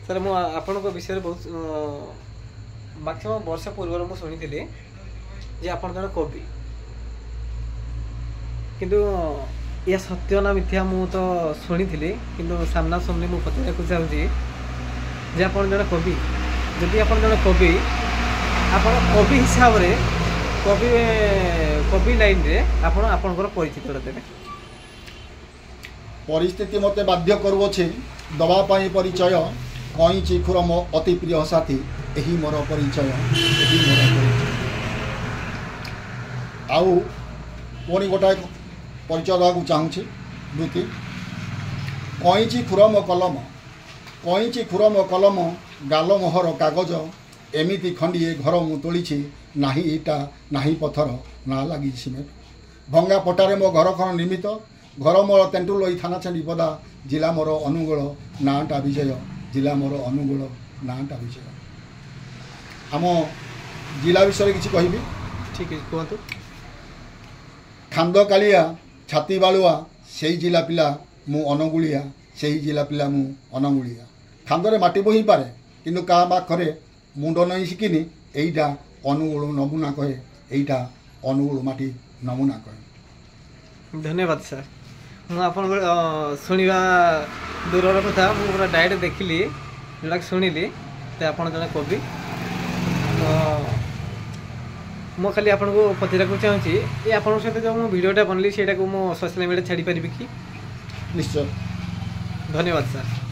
Sir, ମୁଁ ଆପଣଙ୍କ ବିଷୟରେ ବହୁତ ମାକ୍ସିମମ୍ ବର୍ଷ ପୂର୍ବରୁ ମୁଁ ଶୁଣିଥିଲି ଯେ ଆପଣ ଜଣେ କବି, କିନ୍ତୁ ଏହା ସତ୍ୟ ନା ମିଥ୍ୟା ମୁଁ ତ ଶୁଣିଥିଲି, କିନ୍ତୁ ସାମ୍ନାସାମ୍ନି ମୁଁ ପଚାରିବାକୁ ଚାହୁଁଛି ଯେ ଆପଣ ଜଣେ କବି। ଯଦି ଆପଣ ଜଣେ କବି, ଆପଣ କବି ହିସାବରେ କବି କବି ଲାଇନରେ ଆପଣ ଆପଣଙ୍କର ପରିଚିତଟା ଦେବେ। ପରିସ୍ଥିତି ମୋତେ ବାଧ୍ୟ କରୁଅଛି ଦବା ପାଇଁ ପରିଚୟ, କଇଁଚି ଖୁର ମୋ ଅତି ପ୍ରିୟ ସାଥୀ, ଏହି ମୋର ପରିଚୟ, ଏହି ମୋର ପରିଚୟ। ଆଉ ପୁଣି ଗୋଟାଏ ପରିଚୟ ଦେବାକୁ ଚାହୁଁଛି ବୃତ୍ତି। କଇଁଚି ଖୁର ମୋ କଲମ, କଇଁଚି ଖୁର ମୋ କଲମ, ଗାଲ ମୋହର କାଗଜ, ଏମିତି ଖଣ୍ଡିଏ ଘର ମୁଁ ତୋଳିଛି, ନାହିଁ ଇଟା ନାହିଁ ପଥର ନା ଲାଗିଛି ସିମେଣ୍ଟ, ଭଙ୍ଗା ପଟାରେ ମୋ ଘର ଖଣ ନିର୍ମିତ, ଘର ମୋର ତେଣ୍ଟୁଲୋଇ ଥାନା ଛେଣ୍ଡିପଦା, ଜିଲ୍ଲା ମୋର ଅନୁଗୋଳ, ନାଁଟା ବିଜୟ, ଜିଲ୍ଲା ମୋର ଅନୁଗୋଳ, ନାଁଟା ବିଜୟ। ଆମ ଜିଲ୍ଲା ବିଷୟରେ କିଛି କହିବି? ଠିକ୍ ଅଛି, କୁହନ୍ତୁ। ଖାନ୍ଦ କାଳିଆ ଛାତି ବାଳୁଆ, ସେଇ ଜିଲ୍ଲା ପିଲା ମୁଁ ଅନୁଗୁଳିଆ, ସେଇ ଜିଲ୍ଲା ପିଲା ମୁଁ ଅନୁଗୁଳିଆ। ଖାନ୍ଦରେ ମାଟି ବୋହିପାରେ, କିନ୍ତୁ କାହା ପାଖରେ ମୁଣ୍ଡ ନଇଁ ଶିଖିନି, ଏଇଟା ଅନୁଗୁଳ ନମୁନା କହେ, ଏଇଟା ଅନୁଗୁଳ ମାଟି ନମୁନା କହେ। ଧନ୍ୟବାଦ ସାର୍। ମୁଁ ଆପଣଙ୍କ ଶୁଣିବା ଦୂରର କଥା, ମୁଁ ପୁରା ଡାଇରେକ୍ଟ ଦେଖିଲି, ଯେଉଁଟାକି ଶୁଣିଲି ତ ଆପଣ ଜଣେ କବି। ତ ମୁଁ ଖାଲି ଆପଣଙ୍କୁ ପଚାରିବାକୁ ଚାହୁଁଛି, ଏ ଆପଣଙ୍କ ସହିତ ଯେଉଁ ମୁଁ ଭିଡ଼ିଓଟା ବନେଇଲି ସେଇଟାକୁ ମୁଁ ସୋସିଆଲ ମିଡ଼ିଆରେ ଛାଡ଼ିପାରିବି କି? ନିଶ୍ଚୟ। ଧନ୍ୟବାଦ ସାର୍।